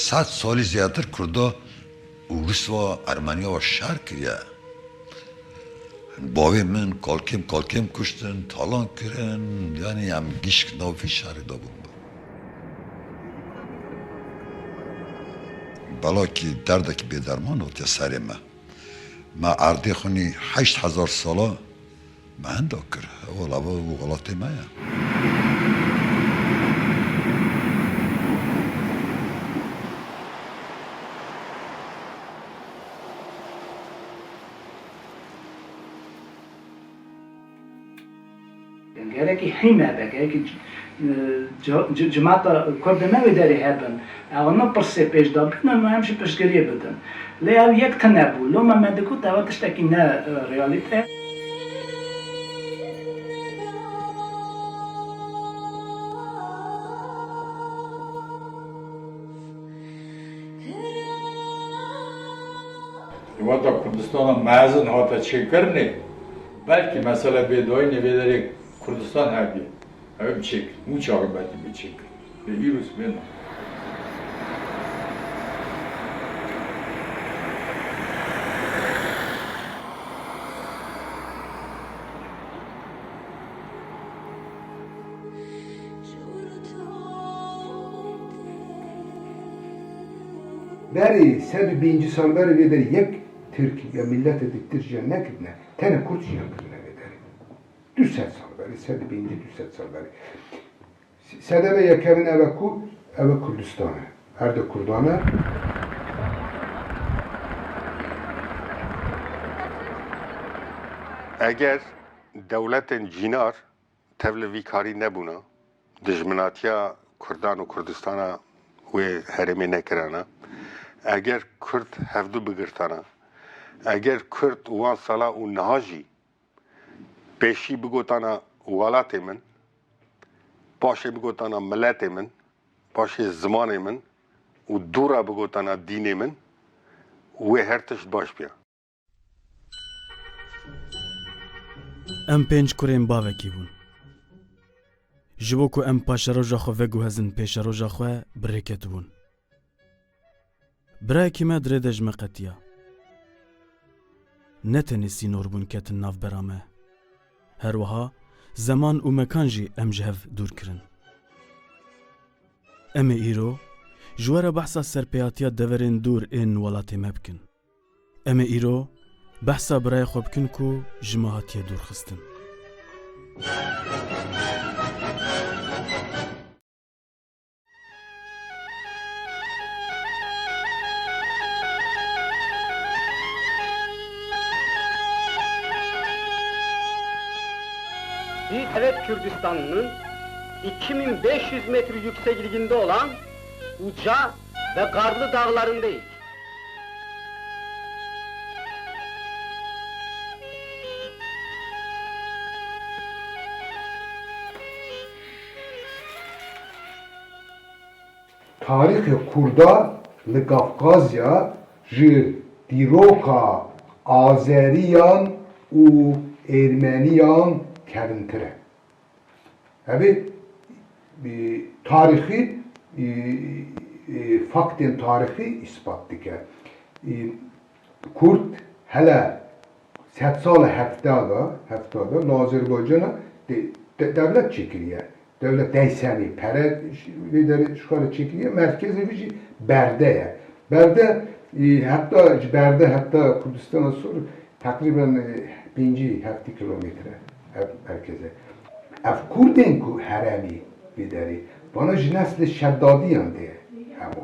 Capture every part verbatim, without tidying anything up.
Sed salî zêdetir Kurda û Rûs ve, Ermeniya ve şer kiriye. Bavê min kalkêm kalkêm kuştin, talan kirin, yanî em gişk nav vî şerê de bûn. Belakî derdekî bêderman hatiye serê me. Me erdê xwinî heşt hezar sala me hinda kir. Wela bi welatê me ye. Gerekî hîm hebe, gerekî c-, e, c-, c-, cimata Kurd me wê derê hebin. Ew ne pirsê pêş de bînin, em jî piştgiriyê bidin. Lê ew yek tune bû. Loma me digot, ew tiştekî ne, e, realîte ye. Wata Kurdistana mezin hate çêkirinê, belkî mesele bê dayînê vê derê Kurdistan hebî. Ew bi çêkir. Mû çaxê belkî bê çêkir. Lê îro sibê na. Berî sed û pêncî sal berî vê derê yek Tirk ya milletê di Tirkiye nekirine, tenê Kurd jiyan kirine vê derê. Du sed sal berî, sed û pêncî, du sed sal berî. Sedeme yekemîn ev e ku, ev e Kurdistan e. Erdê Kurdan e. Eger dewletên cînar tev li vî karî nebûna, dijminatiya Kurdan û Kurdistana wê herêmê nekirana, eger Kurd hevdu bigirtana, eger Kurd wan sala û niha jî pêşî bigotana welatê min, paşê bigotana miletê min, paşê zimanê min û dû re bigotana dînê min, wê her tişt baş biya. Em pênc kurên bavekî bûn. Ji bo ku em paşeroja xwe veguhezin pêşeroja xwe, bi rê ketibûn. Birayekî me di rê de ji me qetiya. Ne tenê sînor bûn ketin navbera me. Her wiha zeman û mekan jî em ji hev dûr kirin. Em ê îro ji we re behsa serpêhatiya deverên dûr ên welatê me bikin. Em ê îro behsa birayê xwe bikin ku ji me hatiye dûr xistin. Bir evet Kürdistan'ının iki bin beş yüz metre yüksekliğinde olan uca ve karlı dağlarındayız. Tarîxê Kurda li Kafkazya ji dîroka Azeriyan û Ermeniyan kevntir e. Ev ê, e, tarîxî, e, e, faktên tarîxî îspat dike. E, Kurd hele sedsala hefta de, hefta de li Azerbaycana de, de, dewlet çêkiriye. Dewlet deysemî pere ş-, vê derê ji xwe re çêkiriye, merkezê vî jî Berde ye. Berde, e, heta ji Berde heta Kurdistana Sor teqrîben, e, pêncî heftî kilometre ev merkez e. Ev Kurdên ku herêmî vê derê, vana ji neslê Şedadiyan de ye hemû.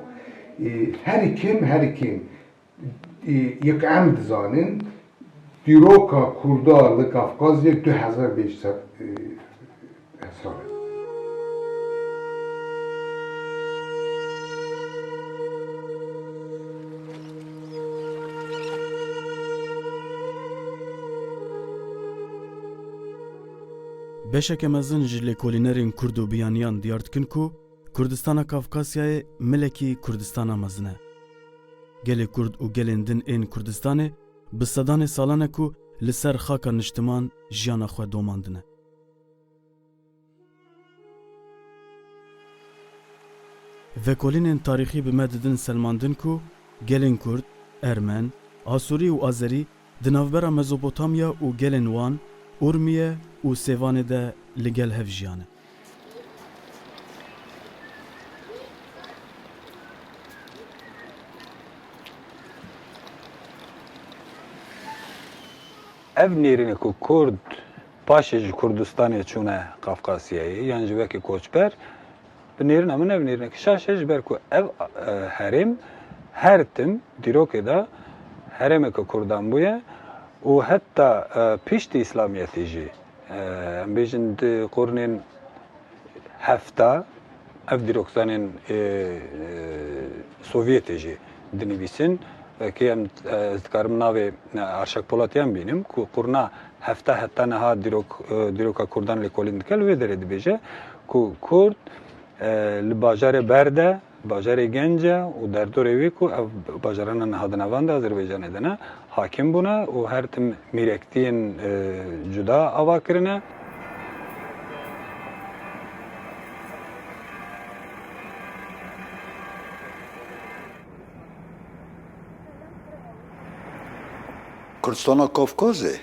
E, herî kêm, herî kêm, e, yek em dizanin, dîroka Kurda li Kafkazyê du hezar pênc sed, e, sal e. Beşeke mezin ji lêkolînerên Kurd û biyaniyan diyar dikin ku Kurdistana Kafkasyayê milekî Kurdistana mezin e. Gelê Kurd û gelên din ên Kurdistanê bi sedanê salan e ku li ser xaka niştiman jiyana xwe domandine. Vekolînên tarîxî bi me didin selmandin ku gelên Kurd, Ermen, Asûrî û Azerî di navbera Mezopotamya û gelên Wan, Urmiye û Sêvanê de li gel hev jiyane. Ev nêrîne ku Kurd paşê ji Kurdistanê çûne Qafqasyayê yan jî wekî koçber, bi nêrîna min ev nêrîneke şaş e, ji ber ku ev, e, herêm her tim dîrokê de herêmeke Kurdan bûye û heta, e, piştî Îslamiyetê jî, e, em bêjin di qurunên hefta ev dîrokzanên, e, e, Sovyetê jî dinivîsin. Wekî em, e, ez dikarim navê, e, Arşak Polatiyan bînim ku qurna hefta heta niha dîrok, e, dîroka Kurdan lêkolîn dike, li wê derê dibêje ku Kurd, e, li bajarê Berde, bajarê Gence û derdorê wê ku ev bajarana niha di navenda Azerbaycanê de ne, hakim bûne û her tim mîrektiyên, e, cuda ava kirine. Kurdistana Kafkazê,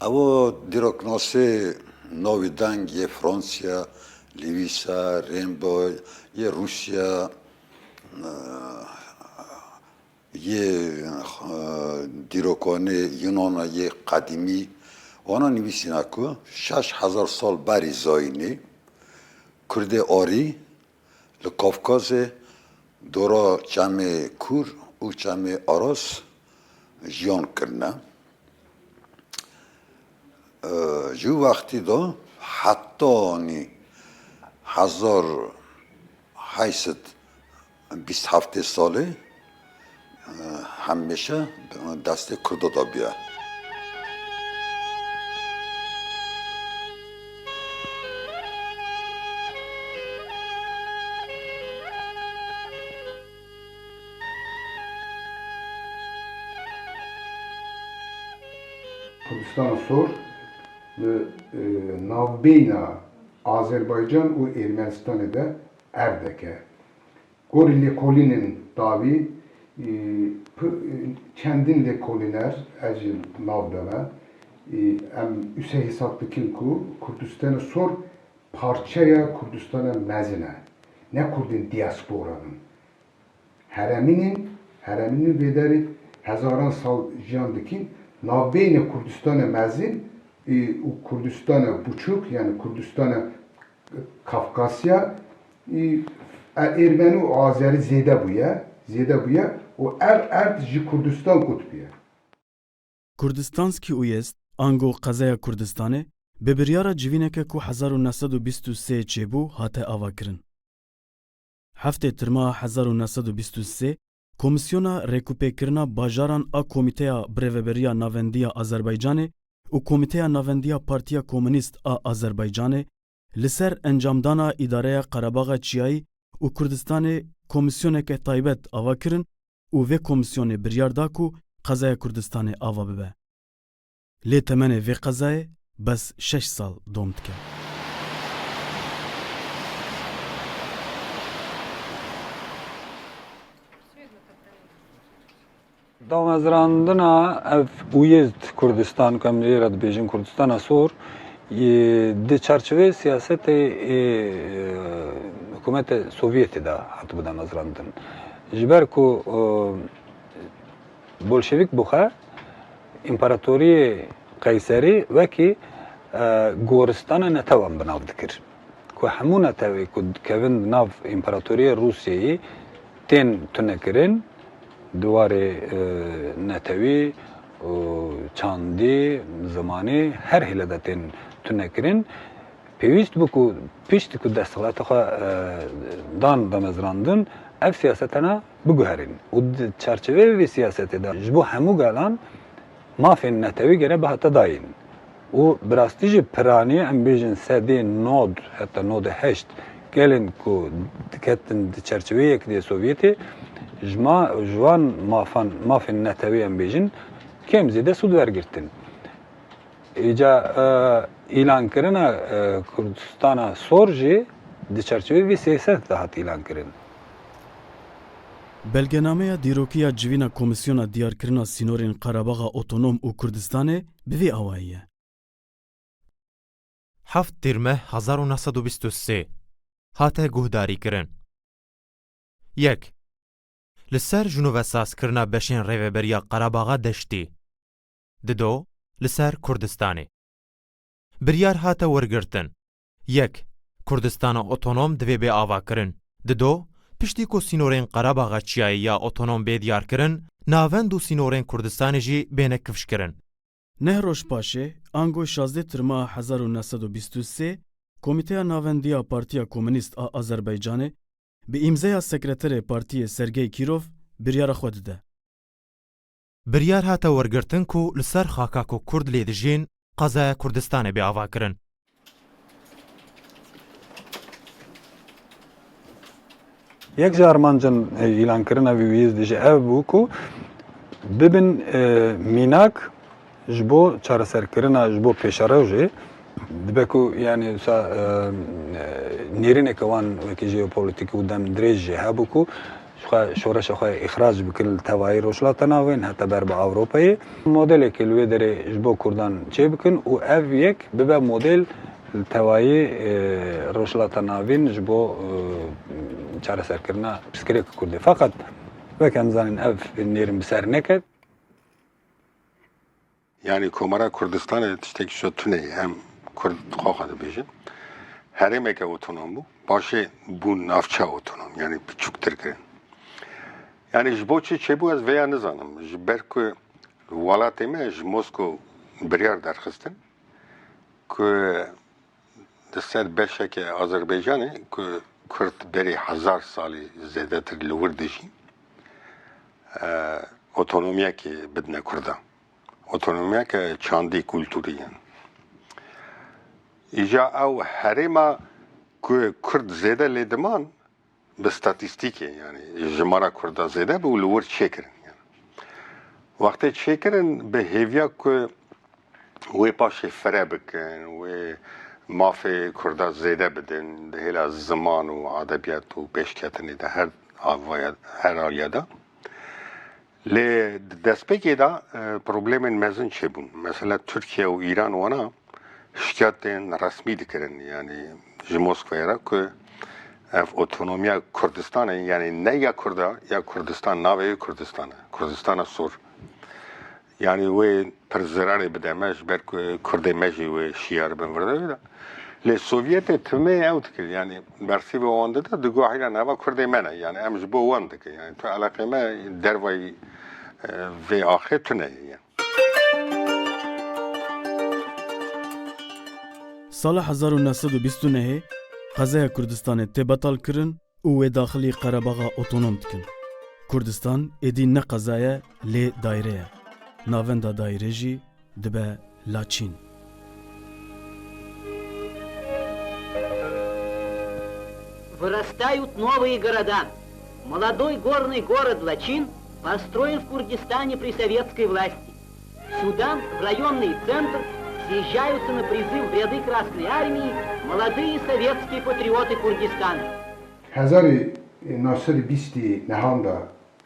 ew dîroknasê navî deng yê Fransiya, Lewisa, Rimbaud, yê Rûsya, e, yê, e, dîrokanê Yunana yê qedîmî, wana nivîsîne ku şeş hezar sal berî zayînê Kurdê Arî li Kafkazê dora Çemê Kûr û Çemê Aras jiyan kirine. E, ji wextî de hetanî hezar heyt sed bîst heftê salê, e, hemêşe destê Kurdo de bûye. Kurdistana Sor li, e, navbeyna Azerbaycan û Ermenistanê de ev dike. Gorî lêkolînên dawî, e, pi-, e, çendin lêkolîner ez jî nav dame. E, em use hesab dikin ku Kurdistana Sor parçeya Kurdistana mezin e. Ne Kurdên diaspora in. Heremîn in, heremîn in vê derê hezaran sal jiyan dikin. Navbeyne Kurdistana mezin, e, û Kurdistana buçûk, yani Kurdistana Kafkasya, e, e, Ermenî û Azerî zêde bûye, zêde bûye û erd, erd ji Kurdistan qut bûye. Kurdistanskî Uyezd, ango Qezeya Kurdistanê, bi biryara civîneke ku hezar û neh sed û bîst û sê çêbû, hate avakirin. Heftê Tirma hezar û neh sed û bîst û sê, Komîsyona Rêkûpêkirina Bajaran a Komîteya Birêveberiya Navendî ya Azerbaycanê û Komîteya Navendî ya Partiya Komûnîst a Azerbaycanê li ser encamdana Îdareya Qerebaxa Çiyayî û Kurdistanê komîsyoneke taybet ava kirin û vê komîsyonê biryar da ku qezaya Kurdistanê ava bibe. Lê temenê vê qezayê bes şeş sal dom dike. Damezrandina ev Uyezd Kurdistan, ku em lê re dibêjin Kurdistana Sor, yê di çarçoveyê siyasetê ê, e, hikûmetê Sovyetê de hatibû damezrandin. Ji ber ku, e, Bolşevîk bû xwe, împaratoriyê Qeyserî wekî, e, goristana netewan bi nav dikir. Ku hemû netewê ku dikevin di nav împaratoriyê Rûsyayê tên tunekirin, di warê, e, netewî û çandî, zimanî her hêle de tên tunekirin. Pêwîst bû ku piştî ku destxilata xwe, e, dan damezrandin, ev siyasetana biguherîn. Û di çarçoveyê vê siyasetê de ji bo hemû gelan mafên netewî gere bihate dayîn. Û bi rastî jî piranî, em bêjin sedê nod heta nodê heşt gelên ku diketin di çarçoveyê Yekîtiya Sovyetê, ji ma, ji wan mafan, mafên netewî em bêjin, kêm zêde sûd wergirtin. Îca, e, îlankirina, e, Kurdistana Sor jî di çarçoveyê vê siyasetê de hat îlankirin. Belgenameya dîrokî ya civîna Komîsyona Diyarkirina Sînorên Qerebaxa Otonom û Kurdistanê bi vî awayî ye. Heft Tîrmeh hezar û neh sed û bîst û sê hate guhdarîkirin. Yek. Li ser ji nû ve sazkirina beşên Rêveberiya Qerebaxa Deştî. Dido, li ser Kurdistanê. Biryar hate wergirtin. Yek, Kurdistana Otonom divê bê avakirin. Dido, piştî ku sînorên Qerebaxa Çiyayê ya otonom bê diyarkirin, navend û sînorên Kurdistanê jî bêne kifşkirin. Neh roj paşê, ango şazdeh Tirma hezar û neh sed û bîst û sê, Komîteya Navendî ya Partiya Komûnîst a Azerbaycanê, bi îmzeya sekreterê partiyê Sergey Kîrov biryara xwe dide. Biryar hate wergirtin ku li ser xaka ku Kurd lê dijîn, qezaya Kurdistanê bê avakirin. Yek ji armancên, e, îlankirina vî wiyêz de jî ev bû ku bibin, e, mînak ji bo çareserkirina, ji bo pêşerojê. Dibe ku, yani, wisa, e, e, nêrîneke wan wekî jeopolitîk û dem dirêj jî hebû ku ji xwe şoreşa xwe îxrac bikin li tevayî Rojhilata Navîn heta ber bi Ewropayê. Modelekê li wê derê ji bo Kurdan çêbikin û ev yek bibe model li tevayî, e, Rojhilata Navîn ji bo, e, çareserkirina pirsgirêka Kurdê. Feqet wek em zanin ev nêrîn bi ser neket. Yani Komara Kurdistanê tiştekî şo tune ye. Em Kurd xwe xwe dibêjin. Herêmeke otonom bû. Paşê bû navçe otonom. Yani biçûktir kirin. Yani ji bo çi çêbû ez vêya nizanim. Ji ber ku welatê me ji Moskow biryar derxistin ku di ser beşeke Azerbaycanê ku Kurd berî hezar salî zêdetir li wir dijîn, e, otonomiyekê bidine Kurdan. Otonomiyeke çandî, kulturî ye. Îja ew herêma ku Kurd zêde lê diman, bi statîstîkê, yani jimara Kurda zêde bû li wir çêkirin. Yani. Wextê çêkirin bi hêviya ku wê paşê fire bikin, wê mafê Kurda zêde bidin, di hêla ziman û edebiyat û pêşketinê de her avaya, her aliya de. Lê di destpêkê de, e, problemên mezin çêbûn. Mesela Tirkiye û Îran wana şikayetên resmî dikirin, yani ji Moskwayê re ku ev otonomiya Kurdistanê, yani ne ya Kurda, ya Kurdistan, navê wê Kurdistan e, Kurdistana Sor. Yani wê pir zirarê bide me, ji ber ku Kurdê me jî wê şiyar bin virde wê de. Lê Sovyetê timê ew dikir, yani bersîva wan dide, digot heyran eva Kurdê me ne, yani em ji bo wan dikin, yani tu eleqê me dervayî, e, vê axê tune ye, yani. Sala hezar û neh sed û bîst û nehê qezaya Kurdistanê tê betal kirin û wê daxilî Qerebaxa Otonom dikin. Kurdistan êdî ne qeza ye, lê daîre ye. Navenda daîrê jî dibe Laçîn. Вырастают новые города. Молодой горный город Лачин построен в Курдистане при советской власти. Сюда, в районный центр, съезжаются на призыв в ряды Красной Армии молодые советские патриоты Курдистана. Hezarê neh sed û bîst û nehan de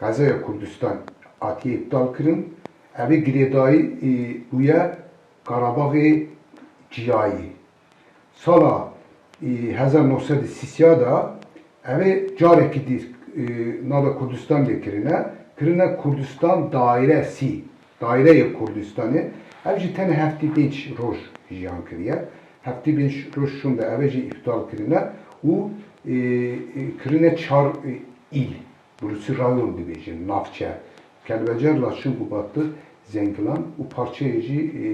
qezaya Kurdistan hatiye îptal kirin. Ev ê girêdayî, e, bûye Qarabaxê Çiyayî. Sala, e, hezar neh sed û sî de ev ê carekî dî, e, nava Kurdistan lê kirine, kirine Kurdistan daîre sî, daîreyê Kurdistanê. Ev jî tenê heftê pênc roj jiyan kiriye. Heftê pênc roj şûnde ev ê jî îptal kirine û, e, e, kirine çar, e, îl. Burası rayon dibêjin, navçe. Kelbecer, Laçin, Gubatlı, Zengilan û parçeyê jî, e,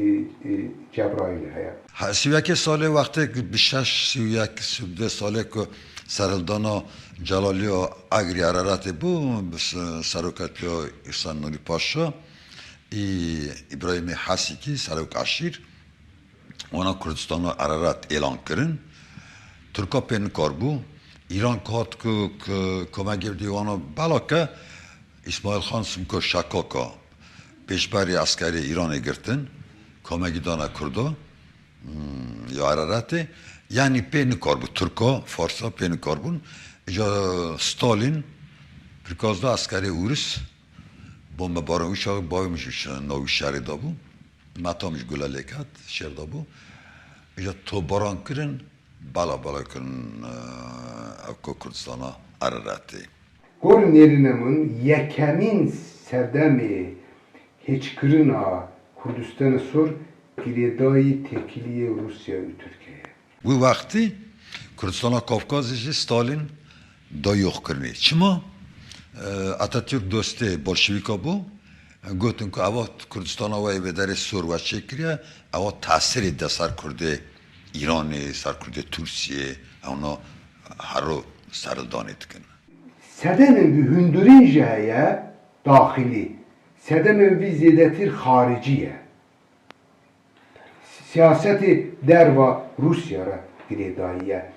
e, Cebraîl heye. Ha, sî û yekê salê wextê ku bi şeş, sî û yek, sî û du salê ku serhildana Celaliya Egrî Ereretê bû, bi se-, serokatiya Îhsan Nurî Paşa, î, Îbrahîmê Hesîkî, serok eşîr, wana Kurdistana Ererat êlan kirin. Tirka pê nikarbû. Îran ku hat ku, ku komegê bidî wana bela ke, Îsmaîl Xan Simko Şekaka pêşberî eskerê Îranê girtin. Komegî dane Kurda, hmm, ya Ereretê. Yanî pê nikarbû. Tirka, Farsa pê nikarbûn. Îca Stalin Prikazda eskerê Ûris bombebaran wî çaxê bavê min jî şi-, navî şerê de bû. Meta min jî gule lê ket, şer de bû. Îja topbaran kirin, bela bela kirin, e, ew ku Kurdistana Ereretê. Gor nêrîne min yekemîn sedemê hêçkirina Kurdistana Sor girêdayî têkiliyê Rûsya û Tirkiye ye. Wî wextî Kurdistana Kafkazê jî Stalîn da yoxkirinê. Çima? E, Atatürk dostê bolşevîka bû. Gotin ku ewa Kurdistana we yê vê derê sor we çêkiriye, ewa tesirê de ser Kurdê Îranê, ser Kurdê Tirkiyê, ewna hero serhildanê dikin. Sedemên vî hundirîn jî heye daxilî. Sedemên vî zêdetir xaricî ye. Siyasetê derva Rûsya re girêdayî ye.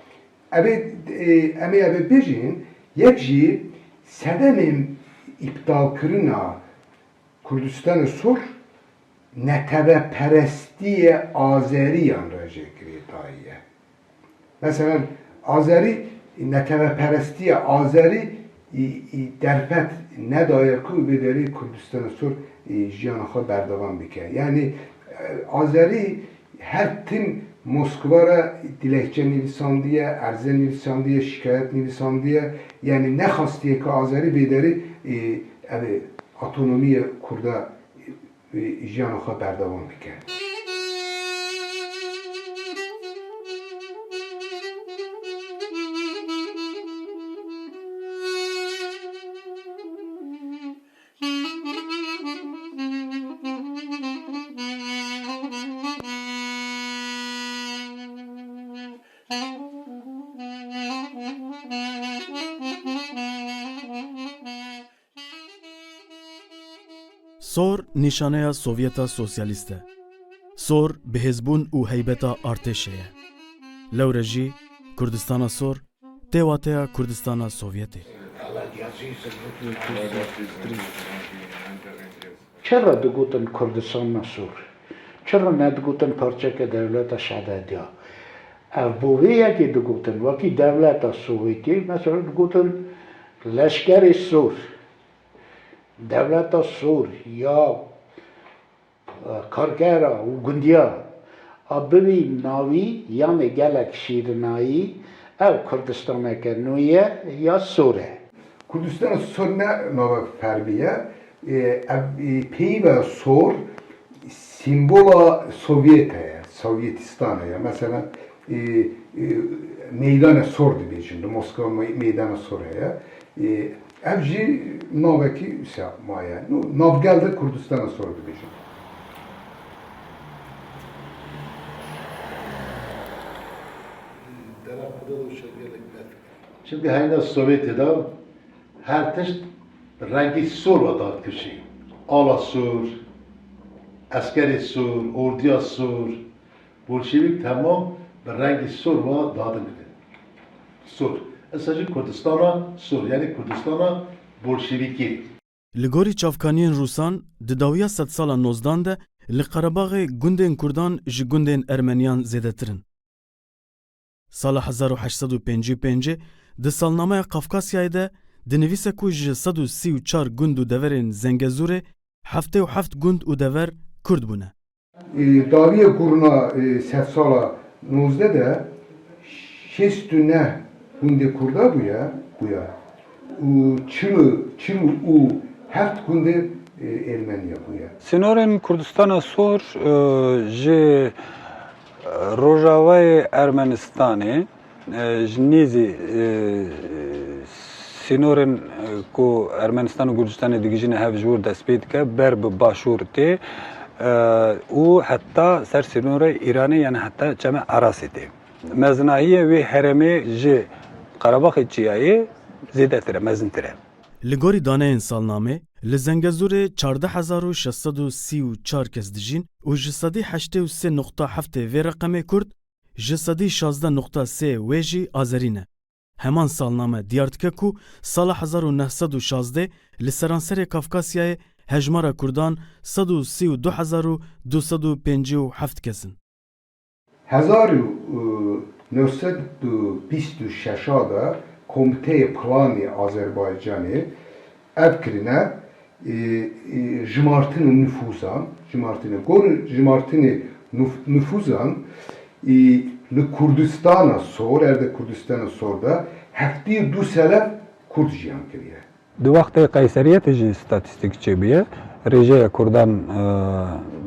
Ev ê, e, em ê ev ê bêjin, yek jî sedemên îptalkirina Kurdistana Sor neteweperestiyê Azeriyan re jî girêdayî ye. Meselen, Azerî, neteweperestiya Azerî, î, î, derfet nedaye ku vê derê Kurdistana Sor, î, jiyana xwe berdewam bike. Yanî, e, Azerî her tim Moskva re dilekçe nivîsandiye, erze nivîsandiye, şikayet nivîsandiye. Yanî nexastiye ku Azerî vê derê, e, ev ê, otonomiyê Kurda, e, jiyana xwe berdewam bike. Sor nîşaneya Sovyeta Sosyalîst e. Sor bihêzbûn û heybeta artêşê ye. Lewre jî Kurdistana Sor tê wateya Kurdistana Sovyetê. Çira digotin Kurdistana Sor? Çira nedigotin parçeke dewleta Şedediya? Ev bo vê yekê digotin, wekî dewleta Sovyetê, mesela digotin leşkerê Sor, dewleta Sor ya, e, kargera û gundiya a bibî navî yanê gelek şîrinayî, ev Kurdistaneke nû ye ya Sor e. Kurdistan Sor ne nava fermî ye. E, ev, e, peyva Sor sîmbola Sovyet heye, Sovyetîstan heye. Mesela, e, e, Meydana Sor dibêjin, li Moskova me-, Meydana Sor heye. E, ev jî navekî wisa maye. Nû navgel de Kurdistana Sor dibêjin. Dera Kurda da gelek berf. Çimkî heyna Sovyetê de her tişt bi rengî sor ve dadikir jî. Ala sor, eskerê sor, ordiya sor, bolşevîk temam bi rengî sor ve dadin didin. Sor. Esa jî Kurdistana Sor, yanî Kurdistana Bolşevîkî. Li gorî çavkaniyên Rûsan, di dawiya sedsala nozdan de li Qerebaxê gundên Kurdan ji gundên Ermeniyan zêdetir in. Sala hezar û heşt sed û pêncî û pêncê di salnameya Kafkasyayê de dinivîse ku ji sed û sî û çar gund û deverên Zengezûrê heftê û heft gund û dever Kurd bûne. Ê, dawiya gurna, ê, sedsala nozdeh de şêst û neh gundê Kurda bûye, bûye û çil û, çil û heft gundê, ê, Ermeniya bûye. Sînorên Kurdistana Sor, e, ji, e, rojavayê Ermenistanê, e, ji nêzî, e, sînorên, e, ku Ermenistan û Gurcistanê digihîjine hev ji wir dest pê dike, ber bi başûr tê, e, û heta ser sînorê Îranê, yani heta çemê Erasê tê. Mezinahiyê wê herêmê ji Qerebaxê Çiyayê zêdetir e, mezintir e. Li gorî daneyên salnamê, li Zengezûrê çardeh hezar û şeş sed û sî û çar kes dijîn û ji sedî heştê û sê nuqta heftê vê reqemê Kurd, ji sedî şazdeh nuqta sê wê jî Azerî ne. Heman salname diyar dike ku sala hezar û neh sed û şazdeh li seranserê Kafkasyayê hejmara Kurdan sed û sî û du hezar û du sed û pêncî û heft kes in. Hezar û neh sed û bîst û şeş de Komiteyê Planê Azerbaycanê Ev kirine, e, e, jimartinê nifûzan, jimartinê, gorî jimartinê nuf-, nifûzan, e, li Kurdistana Sor, erdê Kurdistana Sor de heftê û du selef Kurd jiyan kiriye. Di wextê Qeyseriyetê jî statîstîk çêbûye. Rêjeya Kurdan, e,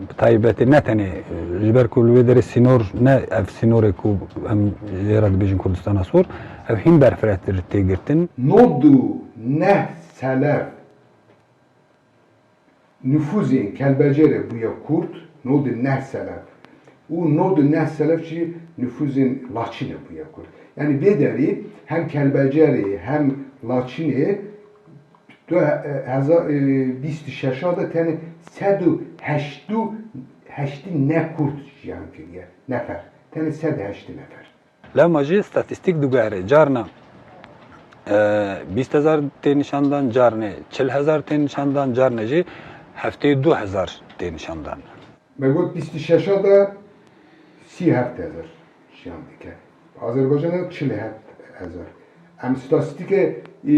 bi taybetî ne tenê, e, ji ber ku li wê derê sînor ne ev sînorê ku em jê re dibêjin Kurdistana Sor, ev hîn berfirehtir tê girtin. Nod û neh selef nifûzên Kelbecerê bûye Kurd, nod û neh selef. Û nod û neh selef jî nifûzên Laçinê bûye Kurd. Yanî vê derî hem Kelbecerê hem Laçinê du he-, heza-, e, bîst û şeş de tenê sed û heşt û heştî ne Kurd jiyan kiriye. Nefer. Tenê sed û heştî nefer. Lewma jî statîstîk diguhere. Carna, e, bîst hezar tê nîşandan, carnê çil hezar tê nîşandan, carnê jî heftê û du hezar tê nîşandan. Me got bîst û şeş de sî û heft hezar jiyan dike. Azerbaycanê çil û heft hezar. Em statîstîkê, e,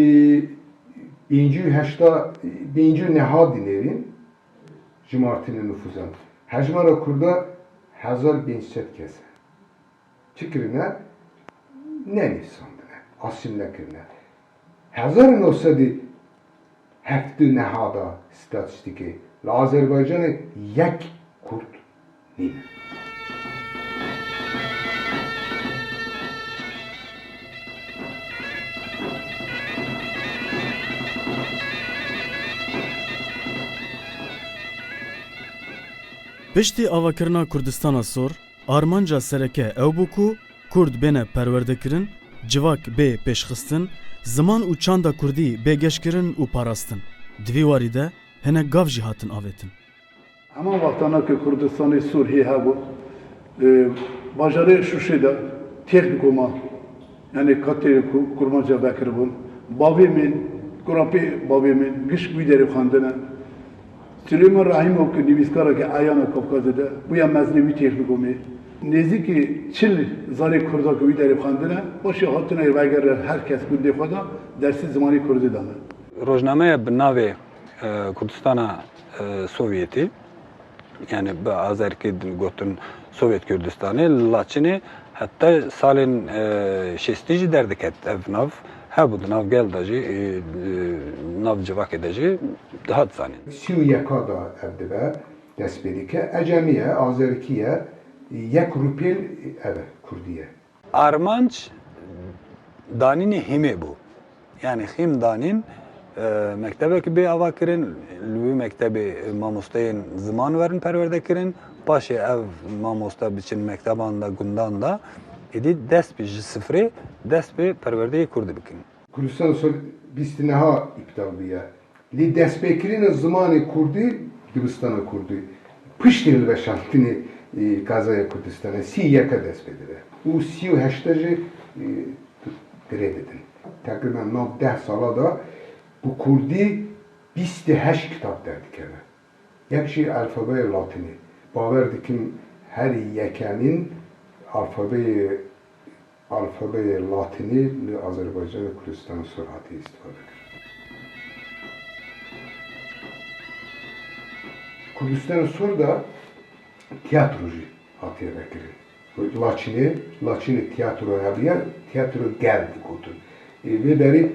pêncî û heşta, pêncî û neha dinêrîn jimartinê nifûzan. Hejmara Kurda hezar pênc sed kes e. Çi kirine? Nenivîsandine, asîmle kirine. Hezar û neh sed û heftê û neh de statîstîkê li Azerbaycanê yek Kurd nîne. Piştî avakirina Kurdistana Sor, armanca sereke ew bû ku Kurd bêne perwerdekirin, civak bê pêşxistin, ziman û çanda Kurdî bê geşkirin û parastin. Di vî warî de hinek gav jî hatin avêtin. Heman wextana ku Kurdistanê Sûr hê hebû, e, bajarê Şûşê de têxniko ma, yanî katê ku kurmanca vekiribûn. Bavê min, kurapê bavê min, gişk wî derê xwendine. Silêman Rehîmov ku nivîskareke eyana Kafkazê de bûye mezinê wî têxniko mê. Nêzîkî çil zarê Kurda ku wî derê xwendine, paşê hatine vegerre her kes gundê xwe de dersê zimanê Kurdî dane. Rojnameya bi navê, e, Kurdistana, e, Sovyetî, yani bi azerkî gotin Sovyet Kurdistanê, li Laçinê heta salên, e, şêstî jî derdiket ev nav. Hebû di nav gel de jî, e, e, nav civakê de jî dihat zanîn. Sî û yeka de ev dibe, dest pê dike. Ecemî ye, azerkî ye, yek rûpêl ev e, kurdî ye. Armanc danînê hîmê bû. Yani hîm danîn, e, mektebekî bê ava kirin, li wî mektebê mamosteyên ziman werin perwerde kirin, paşê ev mamoste biçin mekteban de, gundan de, êdî dest bi ji sifrê, dest bi perwerdeyê kurdî bikin. Kurdistan Sor bîst neha îptal bûye. Lê destpêkirina zimanê kurdî, dibistana kurdî, piştî hilweşandinê, e, qezaya Kurdistanê sî û yeka dest pê dibe û sî û heşta jî, e, girê didin. Teqrîben nav deh sala de bi kurdî bîst û heşt kitab derdikeve. Yek jî alfabeyê latînî. Bawer dikim herî yekemîn alfabeyê, alfabeyê latînî li Azerbaycanê Kurdistan Sor hatiye îstîfade kirin. Kurdistan Sor de tiyatro jî hatiye vekirin. Laçinê, Laçinê tiyatro hebûye, tiyatro gel digotin. Ê, vê derî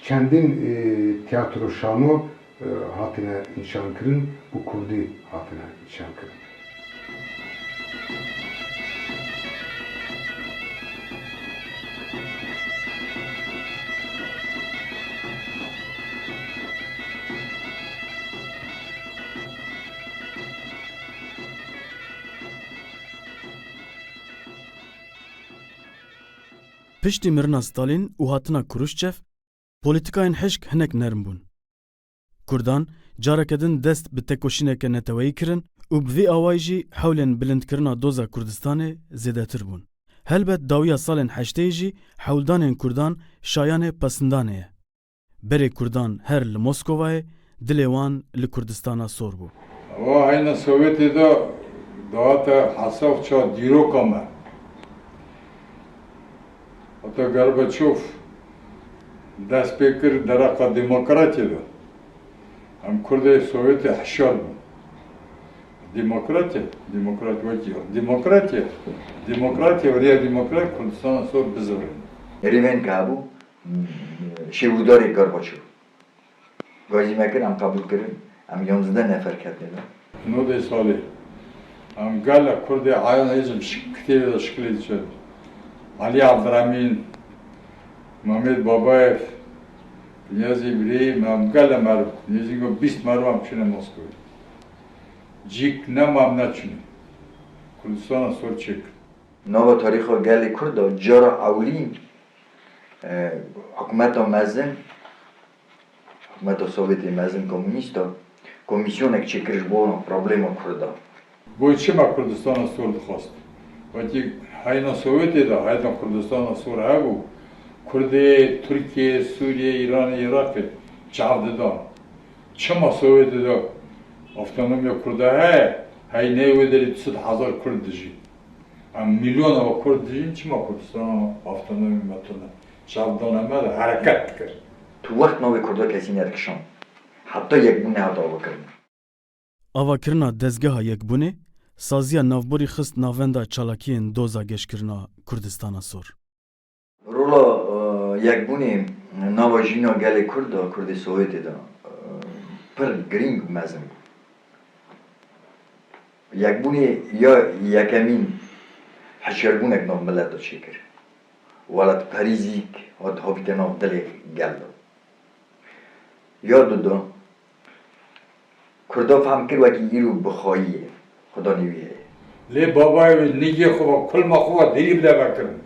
çendin, ê, tiyatro şano, ê, hatine nîşankirin, bi kurdî hatine nîşankirin. Piştî mirina Stalîn û hatina Kruşçev, polîtikayên hişk hinek nerm bûn. Kurdan careke din dest bi tekoşîneke neteweyî kirin û bi vî awayî jî hewlên bilindkirina doza Kurdistanê zêdetir bûn. Helbet dawiya salên heşteyê jî hewldanên Kurdan şayanê pesindanê ye. Berê Kurdan her li Moskovayê, dilê wan li Kurdistana Sor bû. Ewa heyna Sovyetê de dihate hesab ça dîroka me. Heta Gorbaçov dest pê kir dereqa demokratiyê de. Em Kurdê Sovyetê hişyar bûn. Demokrat e, demokrat wekî, demokrat e, demokrat e, weriya demokrat Kurdistana sor bizivirîn. Rêvên ke hebû, şêwirdarê Gorbaçov. Gazî me kir, em qebûl kirin, em yanzdeh nefer ketine de. Nodê salê. Em gele Kurdê ayan hêzim şik-, kitêbê de şikilê diçe. Alî Abduremîn, Mehmet Babayev, Niyazî Birî, me em gele meriv, nêzîngo bîst meriv em çûne Moskowê. Cîk nema em neçûne. Kurdistana sor çêkir. Nava tarîxa gelê Kurd de cara ewilî, e, hikûmeta mezin, hikûmeta Sovyetê mezin komûnîst a, komîsyonek çêkir ji bo problema Kurda. Goy çima Kurdistana sor dixwast? Wekî heyna Sovyetê de, heyna Kurdistana sor hebû, Kurdê, Tirkiyê, Sûriyê, Îranê, Iraqê çav didan. Çima Sovyetê de avtonomiya Kurda heye, heyneyê wê derê du sed hezar Kurd dijî? Em milyona we Kurd dijîn, çima Kurdistana avtonomî me tune çav dane me de hereket dikir? Tu wext navê Kurda kesî nedikişand. Heta yekbûn nehate avakirin. Avakirina dezgeha yekbûnê, saziya navborî xist navenda çalakiyên doza geşkirina Kurdistana sor. Rola, e, yekbûnê nava jîna gelê Kurd de, Kurdê Sovyetê de, e, pir girîng û mezin bû. Yekbûnê ya yekemîn hişyarbûnek nav milet de çêkir. Welatperîzîk hat havîte nav dilê gel de. Ya dudo, Kurda fehm kir wekî îro bi xwayî ye, Xudanê wî heye. Lê babayê wê nigê xwe ve, kulma xwe ve derî bide vekirin.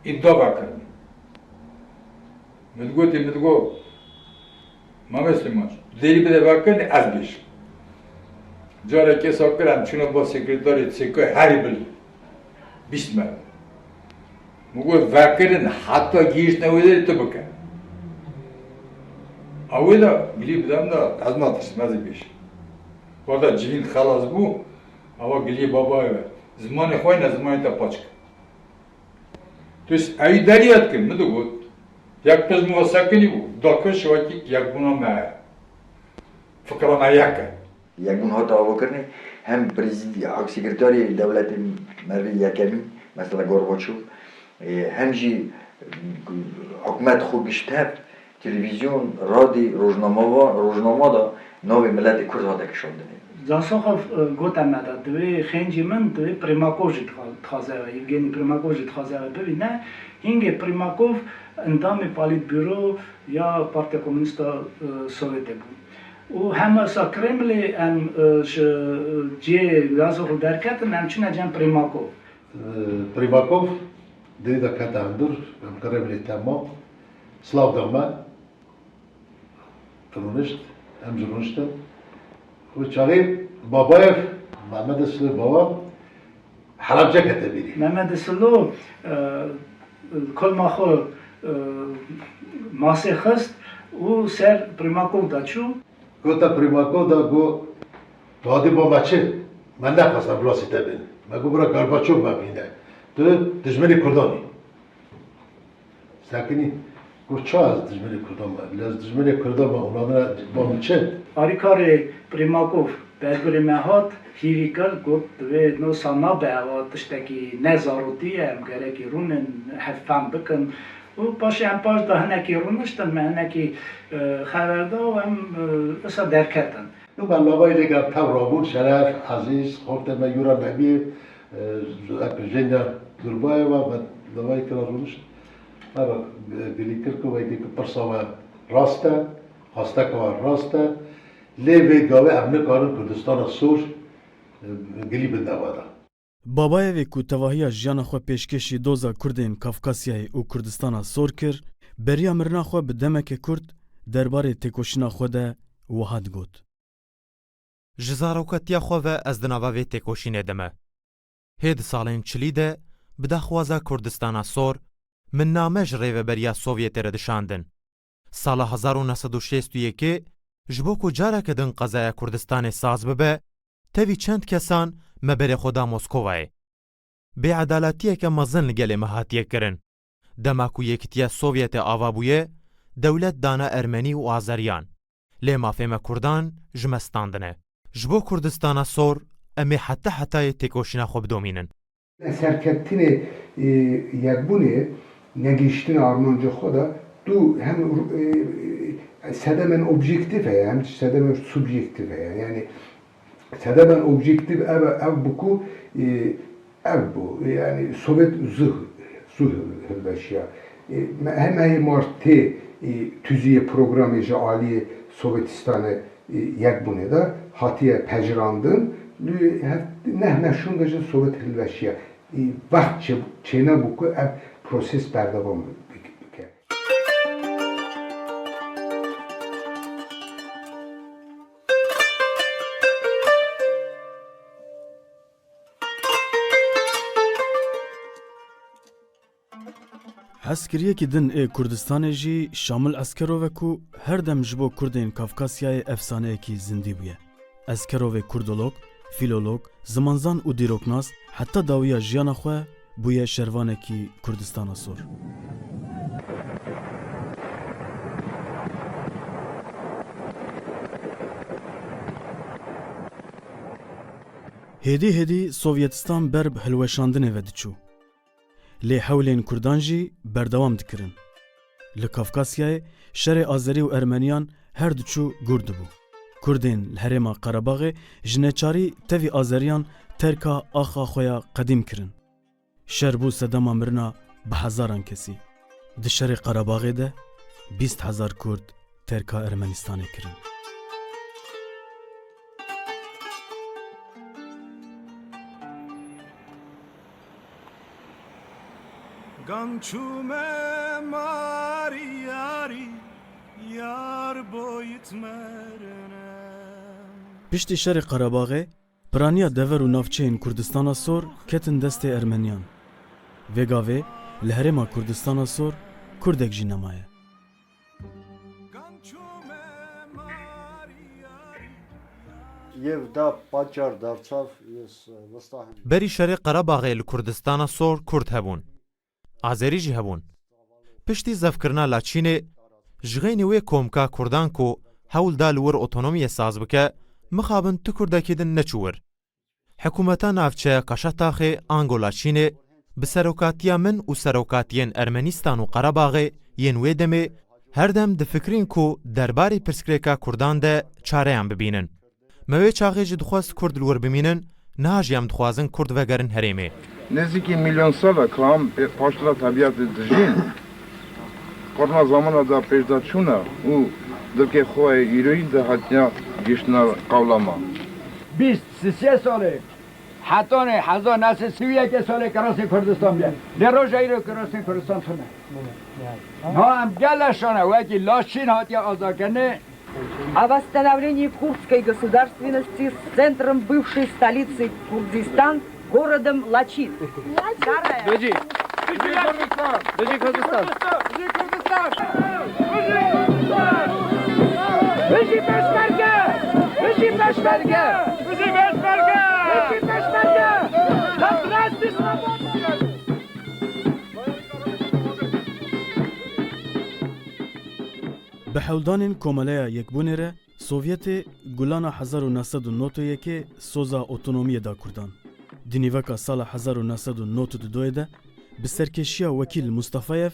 Îda vekirin. Min digotê, min digot, Mame Silêman, derî bide vekirin, ez bêjim. Carekê hesab kir, em çûne ba sekreterê çêkoyê herî bilî. Bîst me. Min got, vekirin heta gihîştine wê derê tu bike. A wê de gilî bidem de ez natirsim, ez ê bêjim. Wada civîn xelas bû, awa giliyê babayê ve. Zimanê xwe ne, zimanê te paç ke. Tu s-, ewî derî ya dikir, min digot. Yek qij min ve sekinî bû. Da kir şiwekî yekbûna me heye. Fikra me yek e. Yekbûn hate avakirinê, hem prezî-, sekreterê dewletê merivê yekemîn, mesela Gorbaçov, e, hem jî, e, hikûmet xwe gişt hev, televîzyon, radî, rojnameva-, rojnama de navê miletê Kurd hate kişandinê. Zasoxov, e, gote me de, divê xêncî min, divê Primakov jî dixa-, dixwaze we, Yevgenî Primakov jî dixwaze we bibîne. Hingê Primakov endamê Polîtburo ya Partiya Komûnîst a, e, Sovyetê bû. Û hema sa Kremlê em, e, ji cihê Zasoxov derketin, em çûne cem Primakov. E, Primakov derî de kete hundir, em Kremlê tema. Silav da me. Rûnişt, em jî rûniştin. Û çaxê Babayev, Mehmedê Silê Baba, Helebce kete bîrî. Mehmedê Silo, e, kolma xwe, e, masê xist û ser Primakov de çû. Gote Primakov de got, "Tu hadî ba me çi? Me nexwest em bi lasê te bên. Me got, bira Gorbaçov me bîne. Tu dijminê Kurdan î." Sekinî, got, "Ça ez dijminê Kurdan me? Lê ez dijminê Kurdan me, hûn hadine ba min çi?" Alîkarê Primakov bergurê me hat, hîrî kir, got, "Divê nosa nabe, ewa tiştekî ne zarotî ye, em gerekî rûnin, hev fehm bikin." Û paşê em paş de hinekî rûniştin, me hinekî, e, xeber da û em, e, wisa derketin. Nû me lavayî lê ger tev rabûn, Şeref, Ezîz, xortê me Yura Nebî, e, ek Jenya Durbayeva, me lavayî kira rûnişt. Me re, e, gilî kir ku wekî ku pirsa we rast e, xwesteka we rast e. Lê vê gavê em nikarin Kurdistana sor, e, gilî bin nava de. Babayevê ku tevahiya jiyana xwe pêşkêşî doza Kurdên Kafkasyayê û Kurdistana sor kir, beriya mirina xwe bi demeke kurt derbarê têkoşîna xwe de wiha digot. Ji zarokatiya xwe ve ez di nava vê têkoşînê de me. Hê di salên çilî de bi daxwaza Kurdistana sor, min name ji Rêveberiya Sovyetê re dişandin. Sala hezar û neh sed û şêst û yekê ji bo ku careke din qezaya Kurdistanê saz bibe, tevî çend kesan me berê xwe da Moskovayê. Bêedaletiyeke mezin li gelê me hatiye kirin. Dema ku Yekîtiya Sovyetê ava bûye, dewlet dana Ermenî û Azeriyan. Lê mafê me Kurdan ji me standine. Ji bo Kurdistana Sor em ê heta hetayê têkoşîna xwe bidomînin. Serkeftinê, e, Yekbûnê, negihiştinê armanca xwe de, tu hem, e, e, sedemen objektîf heye, hem sedemen subjektîf heye. Yani sedemen objektîf ev, ev bû ku, e, ev bû. Yani Sovyet zû, zû hilweşiya. E, me, hem heye mar tê, e, tuziyê programê ji aliyê Sovyetistanê, e, Yekbûnê de hatiye pejirandin, li hev-, neh meşûn de jî Sovyet hilweşiye. E, wext çê-, çênebû ku ev proses berdewam bi-, bi-, bike. Hezkiriyekî din ê Kurdistanê jî Şamil Eskerov e ku her dem ji bo Kurdên Kafkasyayê efsaneyekî zindî bûye. Eskerovê kurdolog, fîlolog, zimanzan û dîroknas heta dawiya jiyana xwe bûye şervanekî Kurdistana Sor. Hêdî hêdî Sovyetistan ber bi hilweşandinê ve diçû. Lê hewlên Kurdan jî berdewam dikirin. Li Kafkasyayê şerê Azerî û Ermeniyan her diçû gûr dibû. Kurdên li herêma Qerebaxê ji neçarî tevî Azeriyan terka axa xwe ya qedîm kirin. Şer bû sedema mirina bi hezaran kesî. Di şerê Qerebaxê de bîst hezar Kurd terka Ermenistanê kirin. Gan çûme marî yarî, yar boyit merine. Piştî şerê Qerebaxê, piraniya dever û navçeyên Kurdistana Sor ketin destê Ermeniyan. Vê gavê li herêma Kurdistana Sor Kurdek jî nemaye. Yev da paçar darçav, yes, vista hem. Berî şerê Qerebaxê li Kurdistana Sor Kurd hebûn. Azerî jî hebûn. Piştî zevkirina Laçînê, ji xeynî wê komka Kurdan ku hewl da li wir otonomiyê saz bike, mixabin tu Kurdekî din neçû wir. Hikûmeta navçeya Kaşataxê ango Laçînê bi serokatiya min û serokatiyên Ermenîstan û Qerebaxê yên wê demê her dem difikirîn ku derbarê pirsgirêka Kurdan de çareyan bibînin. Me wê çaxê jî dixwest Kurd li wir bimînin, niha jî em dixwazin Kurd vegerin herêmê. Nêzîkî milyon sal e ka em pê-, paştira tebîatê dijîn. Qurna zamana da pêşda çûne û dilkê xwe yê îroyîn de hatiye gihiştina qewlama. Bîst, sisê salê, hetanê hezar neh sed sî û yekê salê kirasê Kurdistan bûye. Lê roja îro kirasê Kurdistan tune. Ha em gele şane wekî Laçîn hatiye azadkirinê. О восстановлении курдской государственности с центром бывшей столицы Курдистан городом Лачин. Дожи. Дожи Курдистан. Дожи Курдистан. Дожи Пешмерге. Дожи Пешмерге. Дожи Пешмерге. Дожи Пешмерге. Hasret İslam'a. Bi hewldanên Komeleya Yekbûnê re Sovyetê Gulana hezar û neh sed û nod û yekê soza otonomiyê da Kurdan. Di nîveka sala hezar û neh sed û nod û du de bi serkêşiya Wekîl Mustafayev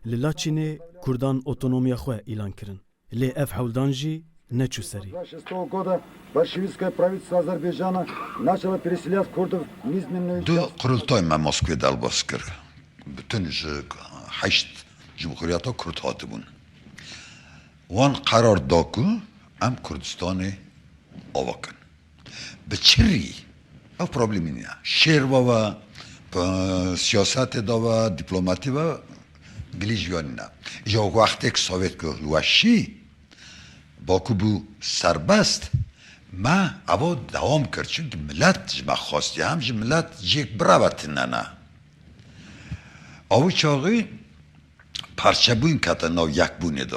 li Laçînê Kurdan otonomiya xwe îlan kirin. Lê ev hewldan jî neçû serî. Двадцать шестого года большевистское правительство Азербайджана начало переселять курдов в низменные Du части. Qurultay me Moskvê derbas kir. Bütün ji heşt cumhuriyeta Kurd hatibûn. Wan qerar da ku em Kurdistanê ava kin. Bi çi rî? Ev problemî nîne. Şêr ve ve, p-, siyasetê de ve, dîplomatî ve, gilî ji yan nîne. Îja wextêk Sovyet ku weşî, Baku bû serbest, me eva dewam kir. Çimkî milet ji me xwestiye, hem ji milet cêk bireve tune ne. Ew çaxî parçebûn kete nav yekbûnê de.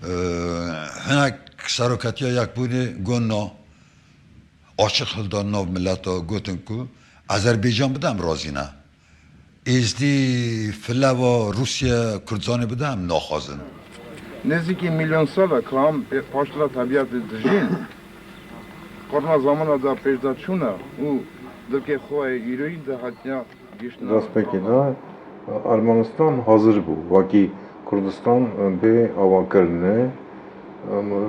Ee, hinek seroketiya yekbûnê got na, açiq hildan nav mileta, gotin ku Azerbaycan bide em razî ne. Êzdî, Fileva, Rûsya, Kurdistanê bide em naxwazin. Nêzîkî milyon sal e ku em pê-, paştira tebîatê dijîn. Qurna zamana de pêşdaçûn e û dilkê xwe yê îroyî de hatiye gihiştin. Destpêkê de Ermenistan hazir bû, wekî Kurdistan bê avakirinê,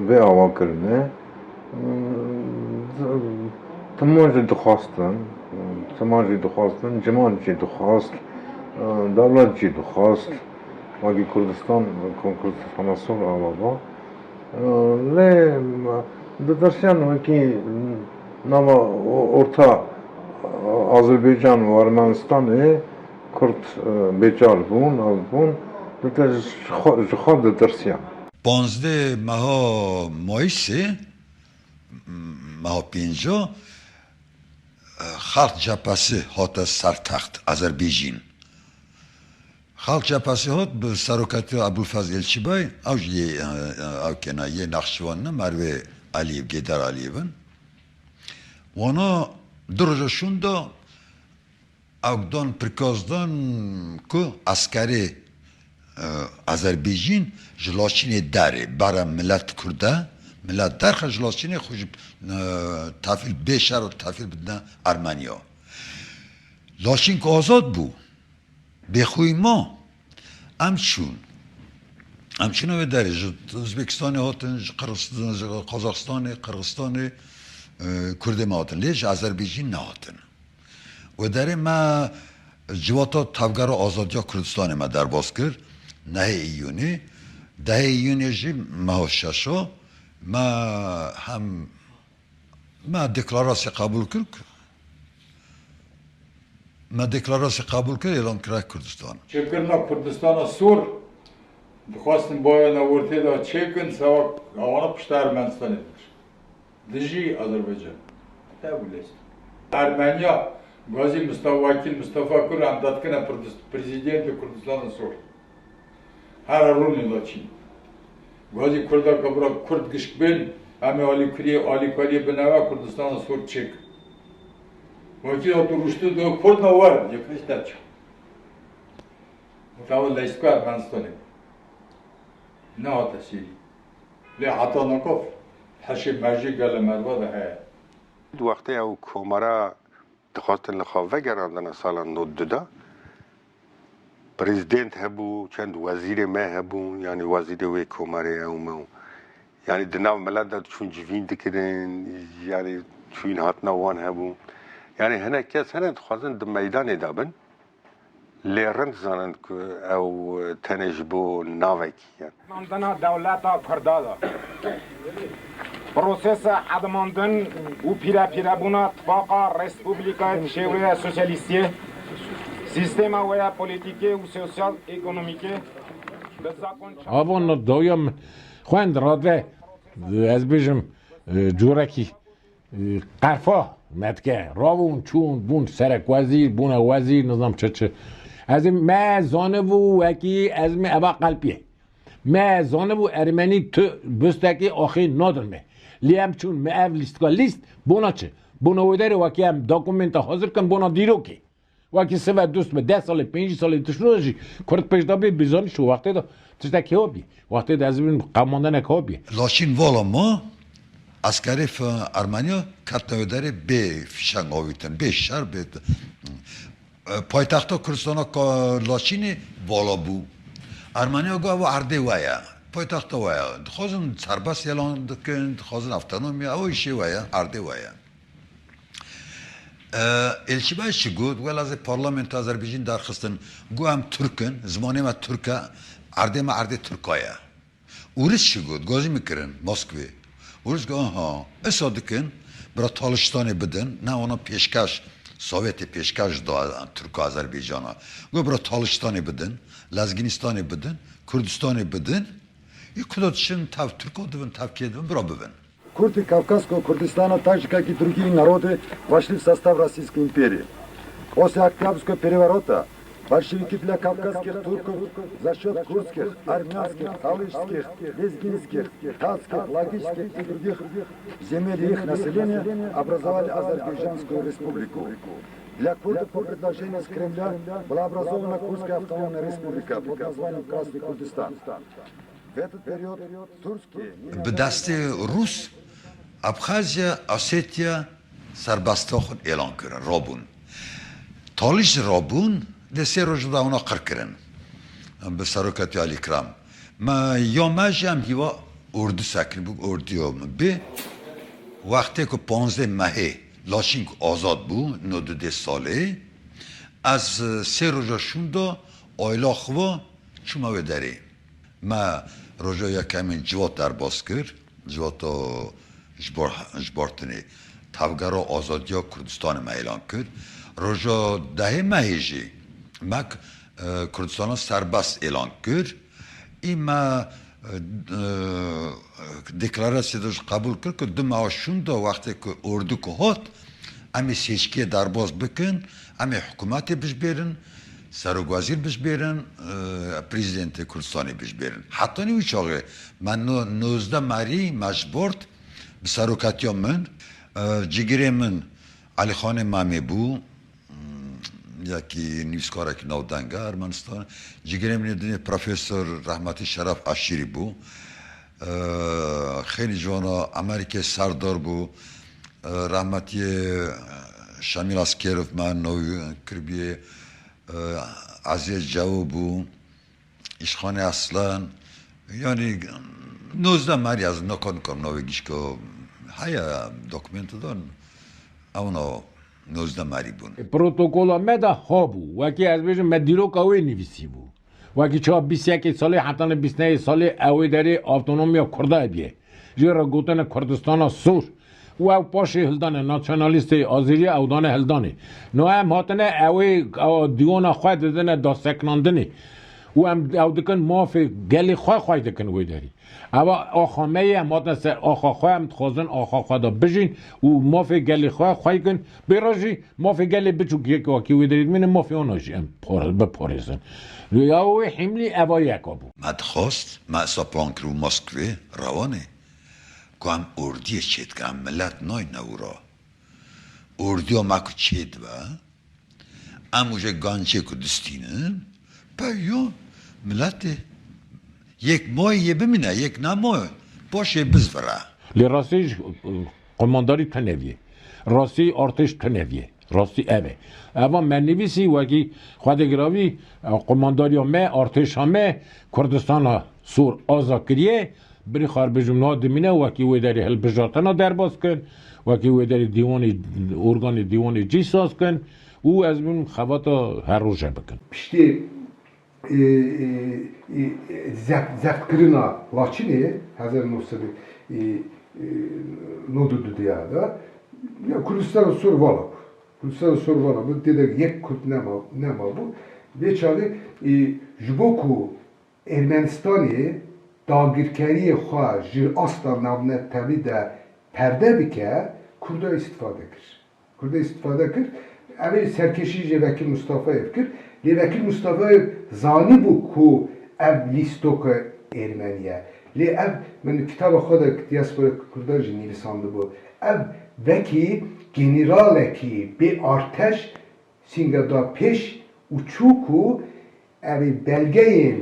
bê avakirinê, timan jî dixwastin, timan jî dixwastin, ciman jî dixwast, dewlet jî dixwast, wekî Kurdistan, Kurdistana Sor ava ba. Lê ditirsiyan wekî nava orta Azerbaycan û Ermenistanê Kurd bêçar bûn, av bûn, ditir-, ji xwe, ji xwe ditirsiyan. Panzdeh meha Mayîsê, meha pênca, Xalq Cephesi hate ser text, Azerbaycan. Xalq Cephesi hat bi serokatiya Ebûlfez Elçîbay, ew jî yê, ew kêna yê Nexçivan ne, mervê Eliyê, Gêder Eliyê bin. Wana du roja şûn da ew dan prikaz dan ku eskerê, e, Azerbaycan ji Laçînê derê, bara milet Kurd e, milet derxe ji Laçînê xwe ji, e, tefîl bê şer û tefîl bidine Ermeniya. Laçîn ku azad bû, bêxwî ma, em çûn. Em çûne wê derê, ji Uzbekistanê hatin, ji Qirgizistan-, ji Qazaxistanê, Qirgizistanê, e, Kurdê me hatin. Lê ji Azerbaycan nehatin. Wê derê me civata Tevgera Azadiya Kurdistanê me derbas kir. Nehê Îyûnê. Dehê Îyûnê jî meha şeşo me hem Me deklarasye qebûl kir, me deklarasye qebûl kir, êlan kira Kurdistan. Çêkirina Kurdistana Sor, dixwastin bavê navûrtê de çêkin, sewak awana pişta Ermenistanê dikir. Dijî Azerbaycan. Te bû lêst. Ermeniya, gazî Mustafa Wekîl, Mustafa Kur, em dadikine Kurdist-, prezîdentê Kurdistana Sor. Here rûnê Laçîn. Gazî Kurda ke bira Kurd gişk bên, em ê alîkuriyê, alîkariyê bineve Kurdistana Sor çêk. Wekî hat û rûştin do Kurda wer, yekmiş derça. Mutawa leysko Ermenistanê. Ne hate sêrî. Lê heta nakav heşê merjê gele merva de heye. Wextê ew komara Dixwastin li xwe vegerandina sala nod du de. Prezident hebû, çend wezîrê me hebûn, yanî wezîrê wê komarê ew me û, yanî di nav milet de diçûn civîn dikirin, yanî çûyîn hatina wan hebû. Yanî hinek kes hene dixwazin di meydanê de bin. Lê rind zanin ku ew tenê ji bo navekî ye. Hedimandina dewleta Kurda de. Prosesa hedimandin û pîrepîrebûna tifaqa Respublikayê di şêweya sosyalîstiyê, sîstema wê ya polîtîkê û sosyal-ekonomîkê bi zakon Avan dawiya min xwend rade, ez bêjim, e, curekî. Qerfa me dike. Rabûn, çûn, bûn serekwezîr, bûne wezîr, nizam çi çi. Ez ê me zanibû wekî ez me eva qelpiyê. Me zanibû ermenî tu bistekî axê nadin me. Lê em çûn me ev lîstika lîst, bona çi? Bona wê derê wekî em dokumenta hazir kin, bona dîrokê. Wekî sive dust bi deh salê, pêncî salê tişt jî Kurd pêş de bê, bizanî şu wextê de tiştek hewa bî. Wextê de ez bîm qemandenek hewa bî. Laçîn vala ma, eskerê fi-, Ermeniya ketine wê derê bê fişeng avîtin, bê şer, bê, e, paytexta Kurdistana ka-, Laçînê vala bû. Ermeniya got, ev erdê we ye. Paytexta we ye. Dixwazin serbest yelan dikin, dixwazin avtonomiya, ew îşê we ye, erdê we ye. E, Elçîbay çi got? Wela ez ê parlamento Azerbaycan derxistin. Got, em Tirk in, zimanê me Tirk e, erdê me erdê Tirka ye. Ûris çi got? Gazî min kirin Moskvê. Ûris got, aha, esa dikin, bira Talistanê bidin, ne wana pêşkeş, Sovyetê pêşkeş da Tirka Azerbaycana. Got, bira Talistanê bidin, Lezginistanê bidin, Kurdistanê bidin, yê ku da diçin tev Tirka dibin, tev kê dibin, bira bibin. Kurdi Kavkazskog Kurdistana, tak же, как и другие народы, вошли в состав Российской империи. После Октябрьского переворота большевики для кавказских турков за счёт курдских, армянских, талышских, лезгинских, татских, лагичских и других земель и их населения образовали Азербайджанскую республику. Для курдов по предложению с Кремля была образована Курдская автономная республика под названием Красный Курдистан. Bi destê Rûs, Abxazya, Osetya serbesta xwe êlan kirin, rabûn. Talî jî rabûn, lê sê roj de wana qir kirin. Bi serokatiya Alî Kiram. Me ya me jî em hîva ordû sekinî bû, ordûya min bê. Wextê ku panzdeh mehê Laşîn ku azad bû, nod û dê salê, ez, e, sê roja şûnda ayla xwe çûme wê derê. Me roja yekemîn civat derbas kir, civata ji bar, ji bartinê Tevgera Azadiya Kurdistanê me êlan kir. Roja dehê mehê jî me, e, Kurdistana serbest êlan kir. Î me, e, e, deklarasyê de jî qebûl kir ku du meha şûnda wextê ku ordû ku hat, em ê seçkiyê derbas bikin, em ê hikûmetê bijbêrin, serokwezîr bijbêrin, e, prezidentê Kurdistanê bijbêrin. Hetanî wî çaxê me no-, nozdeh merî me ji bort bi serokatiya min, e, cigirê min Elîxanê Memê bû, yekî nivîskarekî navdeng e Ermenistan. Cigirê min ê dinê Profesor rehmetî Şeref Aşîrî bû. Eee, xeylî ciwana Amerîkê Serdar bû. Eee, rehmetiyê Şemîl Askerov me navî kiribiyê. Eee, Ezîz Cewo bû. Îşxanê Aslan, yanî nozdeh merî, ez naka nikarim navê gişka heye, dokumento dan, ew na nozdeh merî bûn. Protokola me de habû, wekî ez bêjim, me dîroka wê nivîsî bû. Wekî çawa bîst yekê salê, hetanî bîst nehê salê ew ê derê avtonomiya Kurda bîye. Jê re gotine Kurdistana Sor. Û ew paşê hildane, nasyonalîstê Azerî ew dane hildanê. No em hatine ew ê, ew dîwana xwe didine daseknandinê. Û em ew dikin mafê gelê xwe xwey dikin wê derî. Ewa axa me ye, em hatine ser axa xwe, em dixwazin axa xwe de bijîn û mafê gelê xwe xwey kin. Bêra jî mafê gelê biçûk yek wakî wê derî dimîne, mafê wana jî em par-, biparêzin. Ya wê hîmlî eva yeka bû. Me dixwast, me esa plan kiribû Moskvê, rewanê. Ku em ordiyê çêdikin, em milet nayne wira. Ordiya me ku çêdibe, em û jê gançê ku distînin, peyo miletê yek mayê yê bimîne, yek nemaye, paşê bizvire. Lê rastî jî, e, qomandarî tuneviyê. Rastî artêş tuneviyê. Rastî ev e. Eva me nivîsî wekî Xwedê giravî, e, qomandariya me, artêşa me Kurdistana Sor aza kiriye. Birî xarbêjim niha dimîne, wekî wê derê hilbijartina derbas kin, wekî wê derê dîwanê, organê dîwanê cî saz kin û ez bim xebata her roje bikin. Piştî, e, e, e, zeft-, zeftkirina Laçinê hezar neh sed e, e, nod û du de ya da, ya Kurdistan Sor vala bû. Kurdistan Sor vala bû, tê de yek Kurd nema, nema bû. Vê çaxê, e, ji bo ku Ermenistanê dagirkeriyê xwe ji asta navnetewî de perde bike, Kurda îstîfade kir. Kurda îstîfade kir. Ev ê serkêşî jê Vekîl Mustafayê kir. Lê Vekîl Mustafayê zanîbû ku ev lîstoka Ermenî ye. Lê ev, min kitaba xwe de diaspora Kurdan jî nivîsandibû. Ev wekî generalekî bê arteş sînge da pêş û çû ku ev ê belgeyên,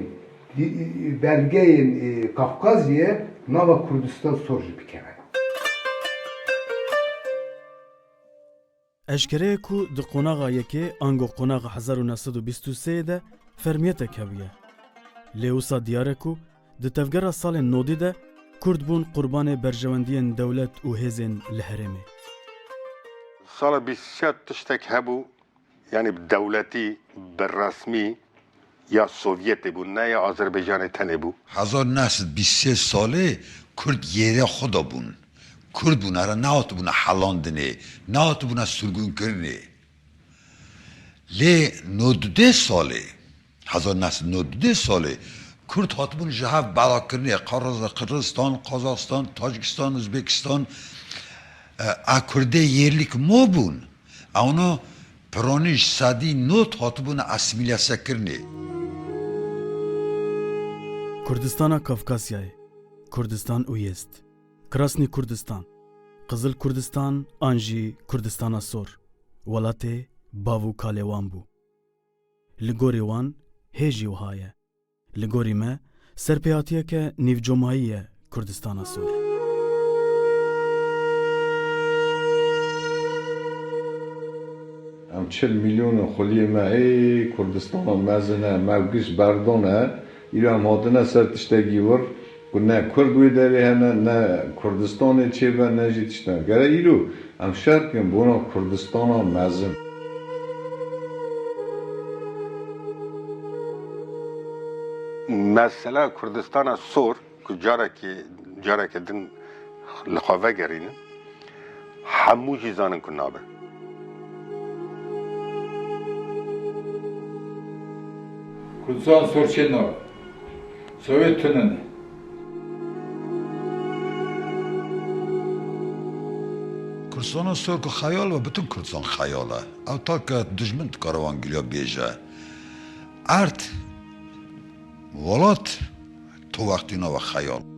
belgeyên, e, Kafkaziyê nava Kurdistan Sor jî bikeve. Eşkere ye ku di qonaxa yekê ango qonaxa hezar û neh sed û bîst û sê de fermiyetek hebûye. Lê wisa diyar e ku di tevgera salên nodî de Kurd bûn qurbanê berjewendiyên dewlet û hêzên li herêmê. Sala bîst û sê tiştek hebû, yanî bi dewletî, bi resmî ya Sovyetê bû, ne ya Azerbaycanê tenê bû. Hezar neh sed bîst sê salê Kurd yêrê xwe de bûn. Kurd bûn, here nehatibûne helandinê, nehatibûne sirgûnkirinê. Lê nod û dê salê, hezar neh sed nod û dê salê Kurd hatibûn ji hev belakirinê, Qirgiz-, Qirgizistan, Qazaxistan, Tacikistan, Uzbekistan, e, a Kurdê yêrlîk mo bûn. Ewna piranî ji sedî nod hatibûne asîmîlesekirinê. Kurdistana Kafkasyayê, Kurdistan Uyezd, Krasnî Kurdistan, Qizil Kurdistan an jî Kurdistana Sor, welatê bav û kalê wan bû. Li gorî wan hê jî wiha ye. Li gorî me, Serpêhatiyeke nîvcomayî ye Kurdistana Sor. Em çil milyon û xuliyê me ê Kurdistana mezin e, me giş berdane, îro em hatine ser tiştekî wir ku ne Kurd wê derê hene, ne Kurdistanê çêbe, ne jî tiştek. Gere îro em şer bikin bona Kurdistana mezin. Mesela Kurdistana Sor ku carekê, careke din li xwe vegerînin, hemû jî zanin ku nabe. Kurdistan Sor çê nabe. Sowêt tune ne. Kurdistana Sor ku xeyal be, bütün Kurdistan xeyal e. Ew ta ke dijmin dikare wan giliya bêje. Erd, welat, tu wextî nabe xeyal.